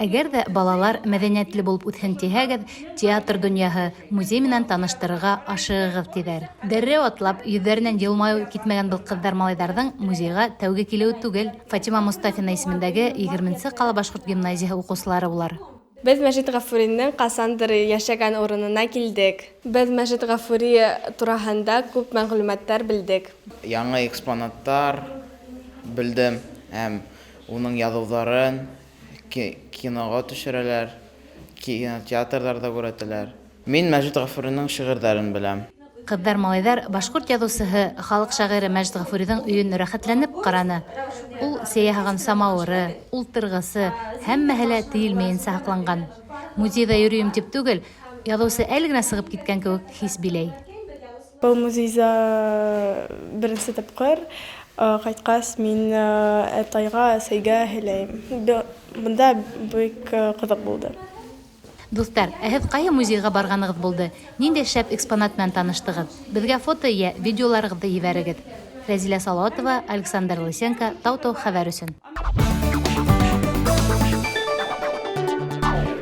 Әгәр ҙә балалар мәҙәниәтле булып үҫһен тиһәгеҙ, театр донъяһы, музей менән таныштырырға ашығығыҙ, тиҙәр. Дәррәү атлап, йөҙҙәренән йылмайыу китмәгән был ҡыҙҙар-малайҙарҙың музейға тәүге килеүе түгел. Фатима Мостафина исемендәге егерменсе ҡала башҡорт гимназияһы уҡыусылары улар. Беҙ Мәжит Ғафуриның ҡасандыр йәшәгән урынына килдек. Беҙ Мәжит Ғафури тураһында күп мәғлүмәттәр белдек. Яңы экспонаттар белдем һәм уның яҙыуҙарын киноға төшөрәләр, кинотеатрҙарҙа күрһәтәләр. Мин Мәжит Ғафуриның шиғырҙарын беләм. Ҡыҙҙар-малайҙар башҡорт яҙыусыһы, халыҡ шағиры Мәжит Ғафуриҙың өйөн рәхәтләнеп ҡараны. Ул сәй яһаған самауыры, ултырғысы, һәммәһе лә тейелмәйенсә һаҡланған. Музейҙа йөрөйөм тип түгел, яҙыусы әле генә сығып киткән кеүек хис биләй. Был музейҙа беренсе тапҡыр ҡайтҡас, мин атайға, әсәйгә һөйләйем. Бында бик ҡыҙыҡ булды. Дуҫтар, ә һеҙ ҡайһы музейға барғанығыҙ булды? Ниндәй шәп экспонат менән таныштығыҙ? Беҙгә фото йә видеоларығыҙҙы ебәрегеҙ. Рәзилә Салауатова, Александр Лысенко, Тау-Тау хәбәр өсөн.